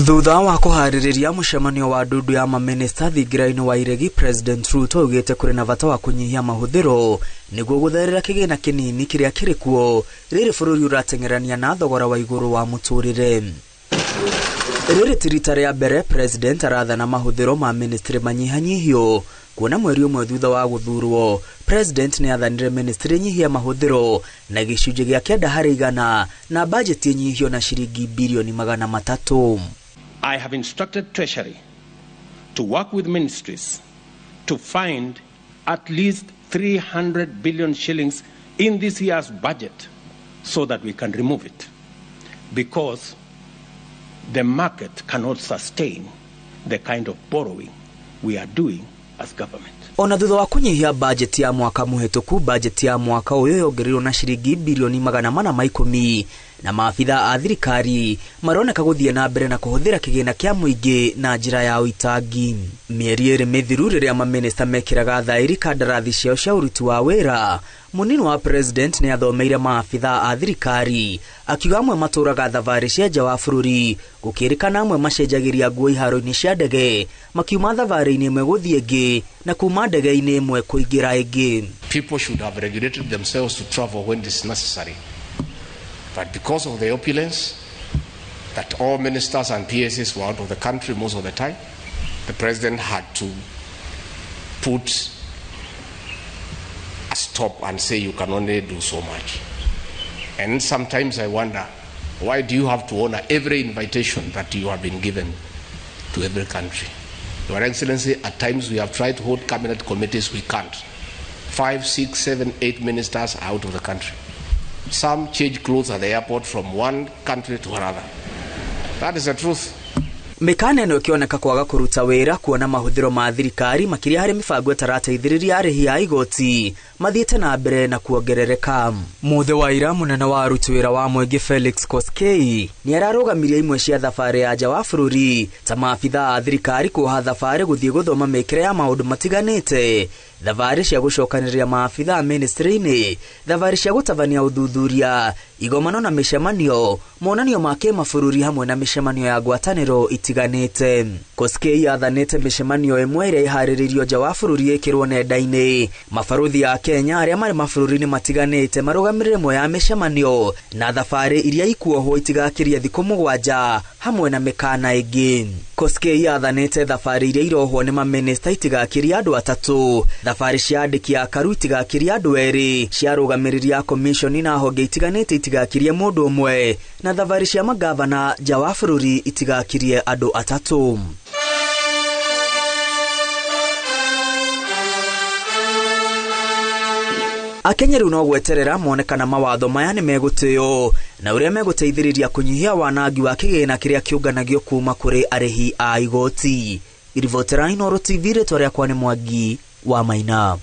Thutha wa kũharĩrĩria mũcemanio wa ndundu ya mamĩnĩsta thingira-inĩ wa Iregi, President Ruto augĩte kũrĩ na bata wa kũnyihia mahũthĩro nĩguo gũtherera kĩgĩna kĩnini kĩrĩa kĩrĩ kuo rĩrĩ bũrũri ũrateng'erania na thogora wa igũrũ wa mũtũrĩre. Rĩrĩ ti rita rĩa mbere President arathana mahũthĩro ma ministry manyihanyihio, kuona mweri ũmwe thutha wa gũthurwo President nĩ athanire ministry nyihia mahũthĩro na gĩcunjĩ gĩa 90% na bajeti ĩnyihio na ciringi birioni 300. I have instructed Treasury to work with ministries to find at least 300 billion shillings in this year's budget so that we can remove it, because the market cannot sustain the kind of borrowing we are doing as government. Ona thutha wa kũnyihia bajeti ya mwaka mũhĩtũku, bajeti ya mwaka ũyũ yongereirwo na ciringi birioni 410, na maabitha a thirikari maroneka gũthiĩ na mbere na kũhũthĩra kĩgĩna kĩa mũingĩ na njĩra ya ũitangi. Mĩeri ĩrĩ mĩthiru rĩrĩa mamĩnĩsta mekĩraga thaĩri kandarathi ciao cia ũruti wa wĩra, mũnini wa president nĩ athomeire maabitha a thirikari akiuga amwe matũraga thabarĩ cia nja wa bũrũri, gũkĩrĩkana amwe macenjagĩria nguo iharo-inĩ cia ndege makiuma thabarĩ-inĩ ĩmwe gũthiĩ ĩngĩ na kuma ndege-inĩ ĩmwe kũingĩra ĩngĩ. People should have regulated themselves to travel when it is necessary, but because of the opulence that all ministers and PSs were out of the country most of the time, the president had to put a stop and say you can only do so much. And sometimes I wonder, why do you have to honor every invitation that you have been given to every country? Your Excellency, at times we have tried to hold cabinet committees, we can't. 5, 6, 7, 8 ministers are out of the country. Some change clothes at the airport from one country to another. That is the truth. Mĩkana ĩno ĩkĩoneka kwaga kũruta wĩra, kuona mahũthĩro ma thirikari makĩria harĩ mĩbango ĩtarateithĩrĩria arĩhi a igoti mathiĩte na mbere na kuongerereka. Mũthĩ wa ira, mũnene wa aruti wĩra wa mũingĩ Felix Koskei nĩ ararũgamirie imwe cia thabarĩ ya nja wa bũrũri ta maabitha a thirikari kuoha thabarĩ gũthiĩ gũthoma mĩkĩre ya maũndũ matiganĩte, thabarĩ cia gũcokanĩrĩria maabitha ministry-inĩ, thabarĩ cia gũtabania ũthuthuria, igomano na mĩcemanio, monanio ma kĩmabũrũri hamwe na mĩcemanio ya ngwatanĩro itiganĩte. Koskei athanĩte mĩcemanio ĩmwe ĩrĩa ĩharĩrĩirio nja wa bũrũri ĩkĩrwo nenda-inĩ. Mabarũthi a Kenya arĩa marĩ mabũrũri-inĩ matiganĩte marũgamĩrĩre ĩmwe ya mĩcemanio na thabarĩ iria ikuohwo itigakĩrie thikũ 7 hamwe na mĩkana ĩngĩ. Koskei athanĩte thabarĩ iria irohwo nĩ mamĩnĩsta itigakĩrie andũ 3, thabarĩ cia andĩki a karu itigakĩrie andũ 2, cia arũgamĩrĩri a commission na honge itiganĩte itigakĩrie mũndũ ũmwe, na thabarĩ cia magavana nja wa bũrũri itigakĩrie andũ 3. Akenya rĩu no gweterera mone kana mawatho maya nĩ megũtĩo na ũrĩa megũteithĩrĩria kũnyihia wanangi wa kĩgĩna kĩrĩa kĩũnganagio kuma kũrĩ arĩhi a igoti. Iribotera Inooro TV, rĩtwa rĩakwa nĩ Mwangi wa Maina.